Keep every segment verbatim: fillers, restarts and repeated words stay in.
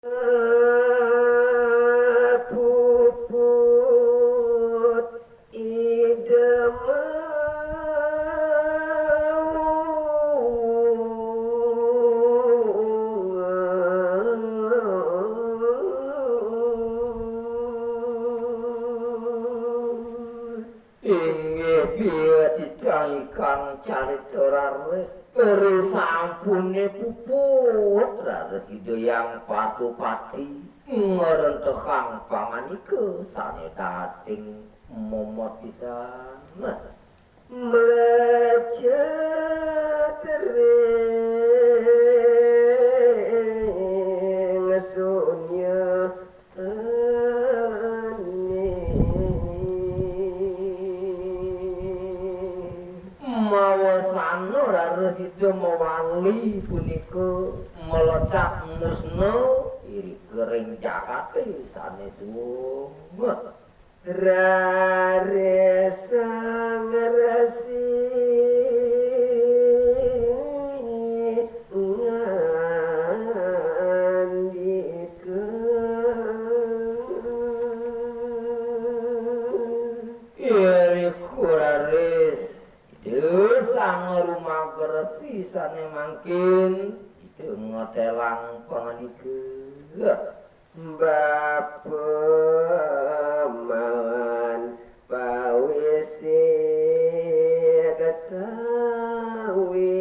Puput Ida mau. Inggih, biya titah ingkang carita raris. Ri sampune puput raris Ida Hyang Pasupati ngrentehang pangandika sane dating momot pisan. Mlecet ring sunya Mawasana raris Ida mawali punika mlecak musna irika ring jagate sane suwung. Raris Sang Resi ngandika. Irika raris Ida Sang Rumagresi sane mangkin Ida ngetelang pangandika. Bapa maan pawisi ketawi.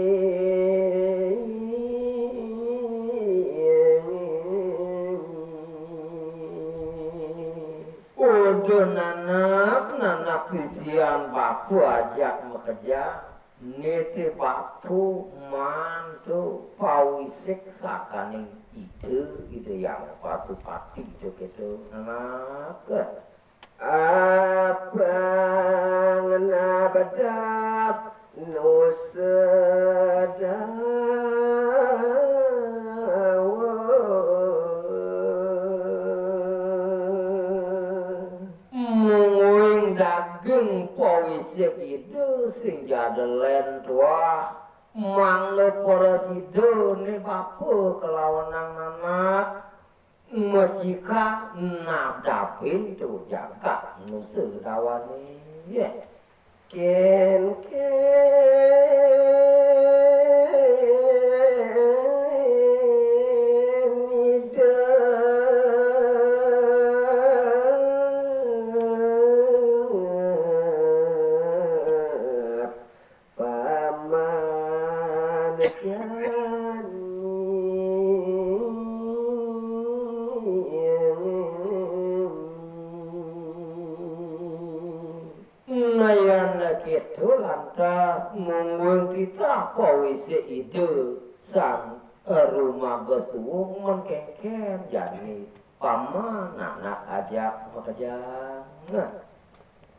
Uduh nanak, nanak sisian bapa ajak makejang. Nitih bapa mantuk pawisik sakaning Ida, Ida Hyang Pasupati, juk itu. Nanak. Apang nabdab nusa dawa. Mungguing daging pawisik Ida sing jada len tuah, mangda prasida ne bapa kelawanang nanak, macikak nabdabin tu jagat nusa dawane. Ken ken Ida paman jani. Nah, yan keto lantas mungguing titah pawisik Ida Sang Rumaga Suwung men kenken jani paman nanak ajak makejang. Nah.